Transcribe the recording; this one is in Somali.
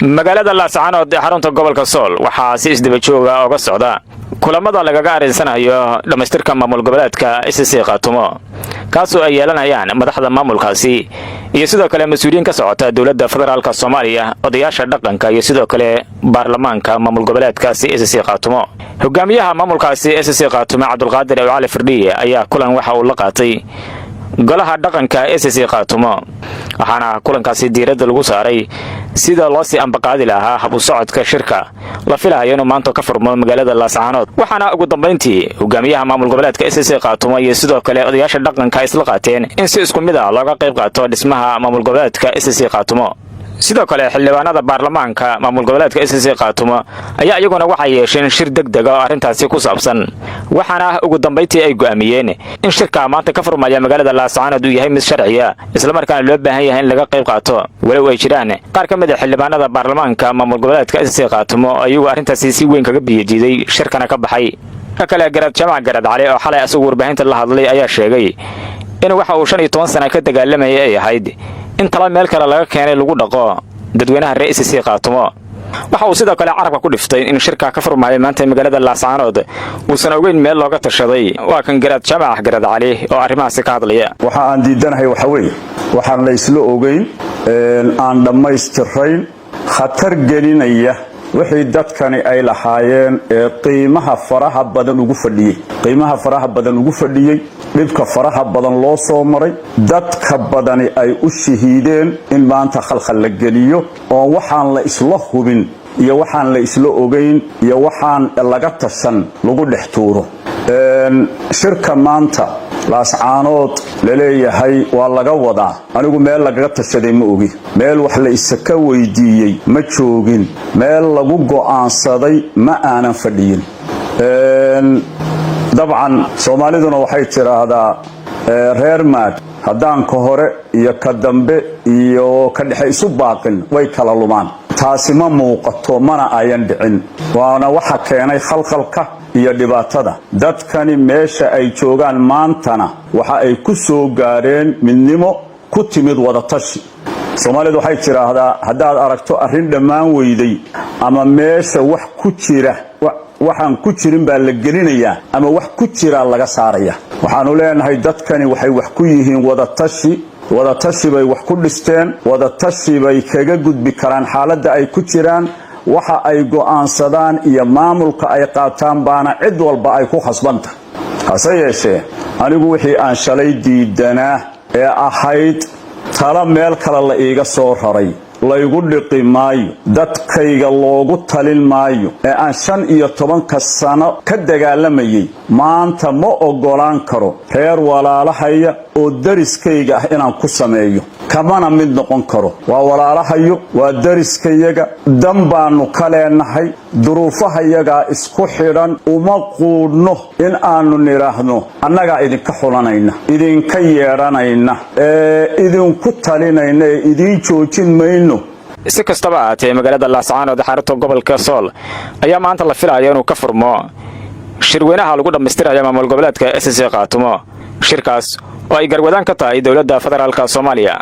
Magaalada Laascaanood ee xarunta gobolka Sool waxaa si isdaba jooga oga socda kulamada lagaga arinsanayo dhammaystirka maamul goboleedka SSC Khaatumo, kaasoo ay yeelanayaan madaxda maamulkaasi iyo sidoo kale mas-uuliyiin ka socota dowladda federaalka Soomaaliya, odayaasha dhaqanka iyo sidoo kale baarlamaanka maamul goboleedkaasi SSC Khaatumo. Hogaamiyaha maamulkaasi SSC Khaatumo, Cabdulqaadir Cali Firdhiye, ayaa kulan waxa uu la qaatay golaha dhaqanka SSC Khaatumo, waxaana kulankaasi diiradda lagu saaray sida loo sii ambaqaadi lahaa hab u socodka shirka la filahayo inuu maanta ka furmo magaalada Laascaanood. Waxaana ugu dambayntii hogaamiyaha maamul goboleedka SSC Khaatumo iyo sidoo kale odayaasha dhaqanka isla qaateen in si isku mid ah looga qayb qaato dhismaha maamul goboleedka SSC Khaatumo. Sidoo kale xildhibaanada baarlamaanka maamul goboleedka SSC Khaatumo ayaa iyaguna waxay yeesheen shir deg dega oo arrintaasi ku saabsan, waxaana ugu dambayntii ay go'aamiyeen in shirka maanta ka furmaya magaalada Laascaanood uu yahay mid sharciya, islamarkaana loo baahan yahay in laga qayb qaato, walow ay jiraan qaar ka mid ah xildhibaanada baarlamaanka maamul goboleedka SSC Khaatumo oo iyagu arrintaasi si weyn kaga biyadiiday, shirkana ka baxay. Ka kale, Garaad Jaamac Garaad Cali oo xalay asagu warbaahinta la hadlay ayaa sheegay in waxa uu 15 sana ka dagaalamayay ay ahayd in tala meel kale laga keenay lagu dhaqo dadweynaha reer SSC Khaatumo. Waxa uu sidoo kale carabka ku dhiftay in shirka ka furmaya maanta magaalada Laascaanood uusan ogeyn meel looga tashaday. Waa kan Garaad Jaamac Garaad Cali oo arrimahaasi ka hadlaya. Waxa aan diidanahay waxa weeye waxaan la isla ogeyn, aan dhammaystirayn, khatar gelinaya wixii dadkani ay lahaayeen ee qiimaha faraha badan ugu fadhiyey, qiimaha faraha badan ugu fadhiyey, dhibka faraha badan loo soo maray, dadka badani ay u shahiideen, in maanta khalkhal la geliyo oo waxaan la isla hubin iyo waxaan la isla ogeyn iyo waxaan laga tashan lagu dhex tuuro. Shirka maanta Laascaanood laleeyahay waa laga wadaa, anigu meel lagaga tashaday ma ogi, meel wax la isaka weydiiyey ma joogin, meel lagu go'aansaday ma aanan fadhiyin. Dabcan Soomaaliduna waxay tidhaahdaa reer maag haddaan ka hore iyo ka dambe iyo ka dhexe isu baaqin, way kala lumaan. Taasi ma muuqato, mana ayan dhicin, waana waxa keenay khalkhalka iyo dhibaatada. Dadkani meesha ay joogaan maantana waxa ay ku soo gaadheen midnimo ku timid wadatashi. Soomaalidu waxay tidhaahdaa haddaad aragto arrin dhammaan weyday ama meesha wax ku jira, waxaan ku jirin baa la gelinayaa ama wax ku jiraa laga saaraya. Waxaanu leenahay dadkani waxay wax ku yihiin wadatashi. Wadatashi bay wax ku dhisteen, wadatashi bay kaga gudbi karaan xaaladda ay ku jiraan. Waxa ay go'aansadaan iyo maamulka ay qaataan baana cid walba ay ku khasbanta. Hase yeeshee, anigu wixii aan shalay diidanaa ee ahayd tala meel kale la iiga soo raray laygu dhiqi maayo, dadkayga loogu talin maayo, ee aan 15-ka sano ka dagaalamayay, maanta ma oggolaan karo reer walaalahaya oo dariskayga ah inaan ku sameeyo, kamana mid noqon karo. Waa walaalahayo, waa dariskayaga, dan baannu ka leenahay, duruufahayagaa isku xidhan. Uma quudhno in aannu nidhaahno annagaa idinka xulanayna, idinka yeedhanayna, ee idinku talinayna, ee idiin joojin mayno. Si kastaba ahaatee, magaalada Laascaanood, xarunta gobolka Sool, ayaa maanta la filaya inuu ka furmo shirweynaha lagu dhammaystirayo maamul goboleedka SSC Khaatumo, shirkaas oo ay garwadaan ka tahay dowladda federaalka Soomaaliya.